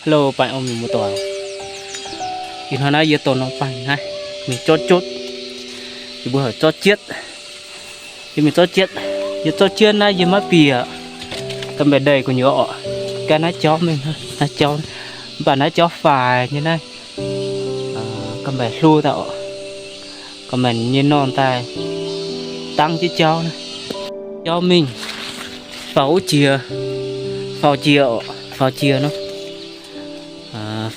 Hello, baengh orn mienh muoz-doic. Ih hnoi naaiv yie dorh norm baengh naaiv mingh zorqv jotv. Yie mbuo heuc zorqv jietv. Yie mingh zorqv jietv. Yie zorqv jietv naaiv yie maiv bieqc, ga'mbeic ndeic gu'nyuoz orqc. Ga'naaiv jauv mingh, naaiv jauv, mv baac naaiv jauv faix nyei naaiv. Ga'mbeic hlo daaih orqc. Ga'mbeic nyei norm daaih dangv jienv jauv naaiv. Jauv mingh faaux wuov jiex, faaux jiex orqc, faaux jiex nor.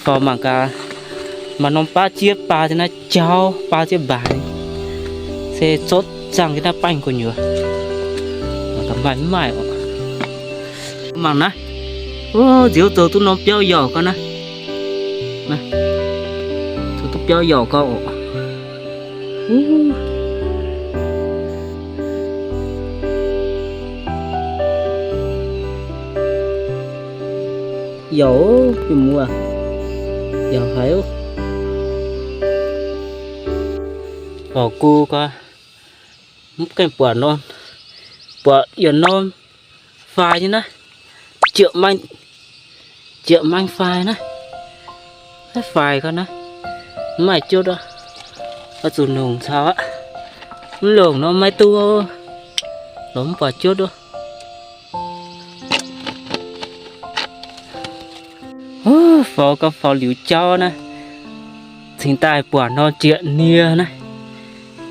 Faaux mangc gaax, maaih norm baav jieqv baa jienv naaiv jauv, baa jieqv mbaix, se zorqv zangh jienv naaiv baengh gu'nyuoz, ga'maaih mv maaih orqc. Mangc naaiv, nziouv zoux duqv norm biauv yauc gau naaiv. Zoux duqv biauv yauc gau orqc. Yauc, mienh muoz, yauc haic oc. Faaux gu gau, mv gaengh buatc norm, buatc yietc norm faix nyei naaiv, jieqv maeng, jieqv maeng faix naaiv, naaiv faix gau naaiv, mv maaih jotv aqv. Oix zuqc longc caux aqv. Mv longc nor maiv duqv, longc mv buatc jotv oc. Faaux gau faaux liuz jauv naaiv, cingx daaih buatc norm jieqv nie naaiv.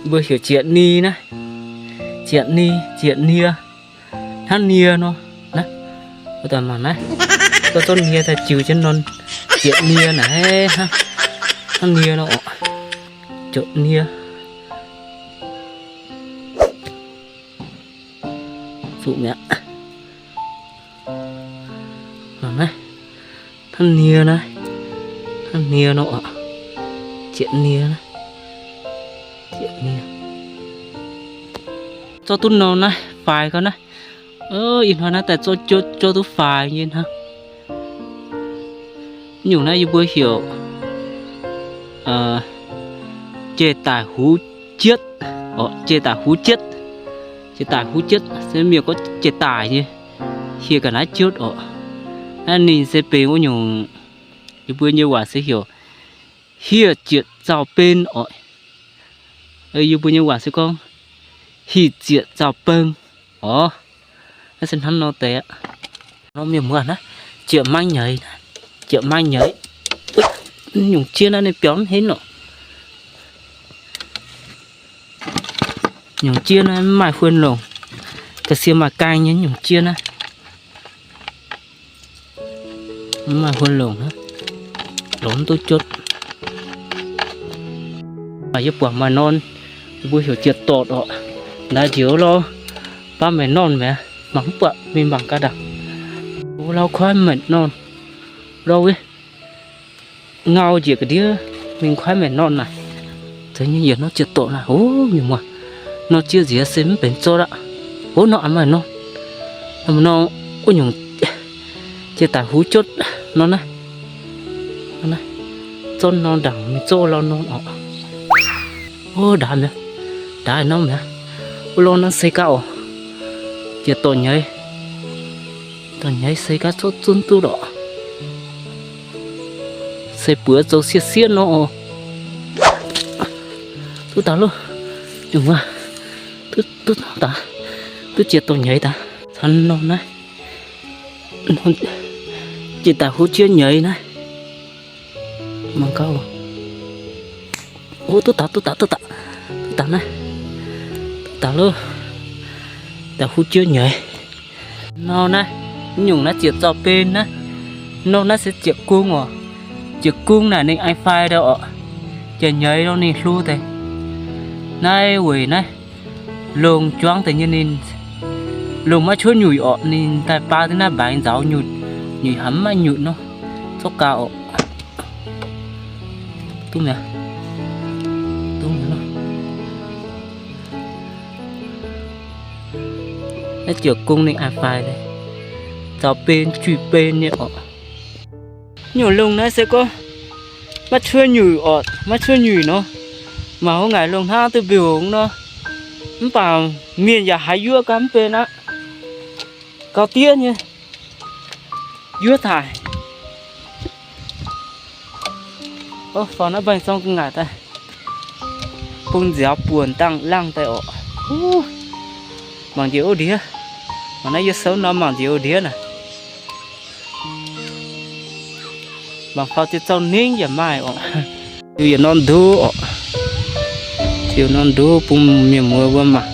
Mbuo heuc jieqv ni naaiv. Jieqv ni, jieqv nie. Hnangv nie nor naaiv. Mbuo daaih mangc naaiv, zorqv nie daaih jiu jienv norm jieqv nie naaiv. Hnangv nie nor orqc. Jieqv nie. Zuqc mi'aqv. Mangc naaiv, hnangv nie naaiv, hnangv nie nor orqc. Jieqv nie naaiv, jieqv nie. Zorqv duqv norm naaiv faix gau naaiv. Ih hnoi naaiv daaih zorqv, zorqv duqv faix nyei hnangv. Nyungc naaiv yie mbuo heuc jiex daic huv jietv, orqc, jiex daic huv jietv. Jiex daic huv jietv se mienh gorngv jiex daic nyei, hieh ga'naaiv jiotv orqc. Naaiv ninh se benx wuov nyungc, yie mbuo nyei waac se heuc hieh zieqc zaux ben orqc. Yie mbuo nyei waac se gorngv hih zieqc zaux beng orqc. Naaiv se hnangv nor deix aqv. Nor mienh muoz naaiv, jieqv maeng nyeiz, jieqv maeng nyeiz. Nyungc jieqv naaiv ninh biaux mv henv orqc. Nyungc jieqv naaiv mv maaih huon longc, ga'sie maaih gaeng nyei nyungc jieqv naaiv. Mv maaih huon longc, longc mv duqv jotv. Maaih yie buatc maaih norm, yie mbuo heuc jiex dortc orqc. Ndaix njoux lorh, baav maengc norm mi'aqv, mangc mv buatc mingh mangc gaax ndaangc. Wuov lauh kuaaiv maengc norm lorh, ngau njiec ga'ndiev mingh kuaaiv maengc norm naaic. Zeiz nyei yietc norm jiex dortc naaic, o, mienh muoz, norm jieqv nziex se mv benx zorqv aqv. O, norm a'maih norm, norm wuov nyungc jiex daic huv jotv nor naaiv. Zorqv norm ndaangc mingh zorqv wuov lauh norm orqc. O, ndaix mi'aqv, ndaix norm mi'aqv. Wuov lauh naaiv se gaav orqc. Jiex dorh nyeiz, dorh nyeiz se gaav zorqv zunv duqv lorqc. Se buoz zoux sieqv sieqv nor orqc. Duqv daaih loh, duqv, duqv daaih, duqv jiex dorh nyeiz daaih. Caux norm naaiv, jiex daaih huv jieqv nyeiz naaiv. Mangc gaax oc. O, duqv daaih, duqv daaih, duqv daaih, duqv daaih naaiv, duqv daaih loh, daaih huv jieqv nyeiz. Nor naaiv, nyungc naaiv ziepc zaux ben naaiv. Nor naaiv se ziepc gong oc. Ziepc gong naaic ninh aengx faix daaih orqc. Ziepc nyeiz nor ninh hlo deix. Naaiv weic naaiv longc juangv deix nyei ninh, longc maiv cuotv nyuic orqc, ninh daaih baa deix naaiv mbaengx nzauz nyutc, nyuic haaix maiv nyutc nor, zorqv gaax orqc. Duqv mi'aqv, duqv mi'aqv. Naaiv ziepc gong ninh aengx faix deix, zaux ben juih ben nyei orqc. Nyungc longh naaiv se gorngv maiv cuotv nyuic orqc, maiv cuotv nyuic nor, mangc wuov ngaaic longh hnangv duqv mbiungc nor, mv baac mienh yaac haiz yuoqv gau mv benx aqv. Gau diev nyei, yuoqv daic. Faaux naaiv mbaengx-zorng gu'nguaaic daaih, bung nziaaux buonc dangh langh daaih orqc. Mangc njiec wuov ndiev. Mangc naaiv yie souv norm mangc njiec wuov ndiev naaic. Mangc faaux jiex zaux ningv yaac maaih orqc. Ziux yietc norm nduov orqc. Ziux norm nduov bun mienh muoz wuov mangc.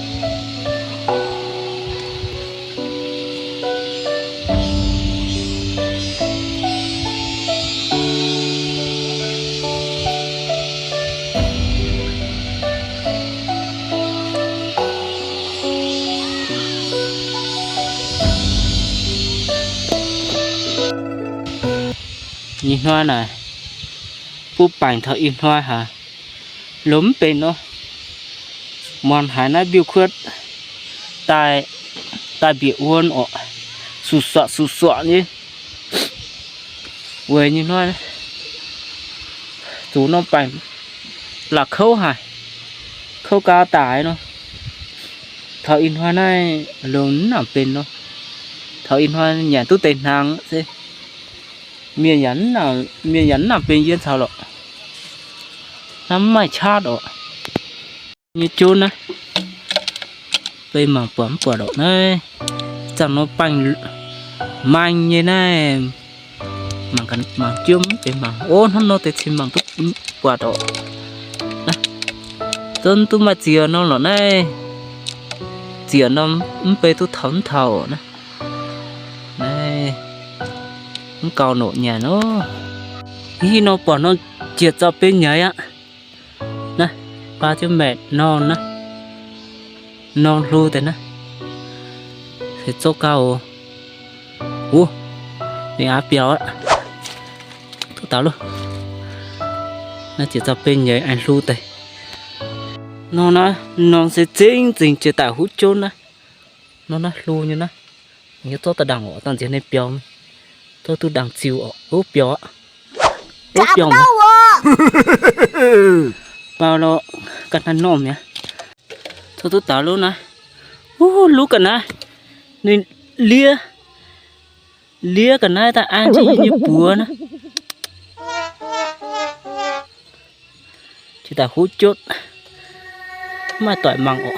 Ih hnoi naaic, buv baengc taux ih hnoi haic, lomh mv benx nor. Muangx haiz naaiv mbiouh kuotv daaih, daaih mbiec wuon orqc, suqc suoqc suqc suoqc nyei. Weic nyei hnoi zuqc norm baengc la'kouv haic, kouv gau daic nor. Taux ih hnoi naaiv longc mv nangc benx nor. Taux ih hnoi nyanc duqv deix hnaangx se mienh yaac mv nangc benx yie caux lorqc. Naaiv mv maaih qaqv orqc. Nyei jun naaiv, beiv mangc buatc mv buatc orqc naaiv. Zanc nor baengh maeng nyei naaiv. Mangc jienv mv deix mangc, ov, hnangv nor deix cin mangc duqv buatc orqc. Zunv duqv maaih ziex norm lorqc naaiv. Ziex norm mv bei duqv taux mv taux naaiv. Naaiv mv gaux noqc nyanc nor. Ih nor buatc norm jiex zaux benx nyeiz aqv. Naaiv, baa jienv maeqc norm naaiv, norm hlu deix naaiv, se zouv gau oc. Wuov, ninh aav biaux aqv. Duqv daux loh. Naaiv jiex zaux benx nyeiz aengx hlu deix. Norm naaiv, norm se zengv zingh jiex daaih huv jov naaiv. Norm naaiv hlu nyei naaiv. Yie zorqv daaih ndaangc oc, dangh nziex ninh biaux, zorqv duqv ndaangc ziux oc. Wuov biaux aqv. Wuov biaux oc. Baac lorqc, ganh haaix normh mi'aqv. Zorqv duqv daux loh naaiv. Wuov, luv ga'naaiv, ninh liev, liev ga'naaiv daaih an jienv yie nyei buoz naaiv. Jiex daaih huv jotv, mv maaih doic mangc oc.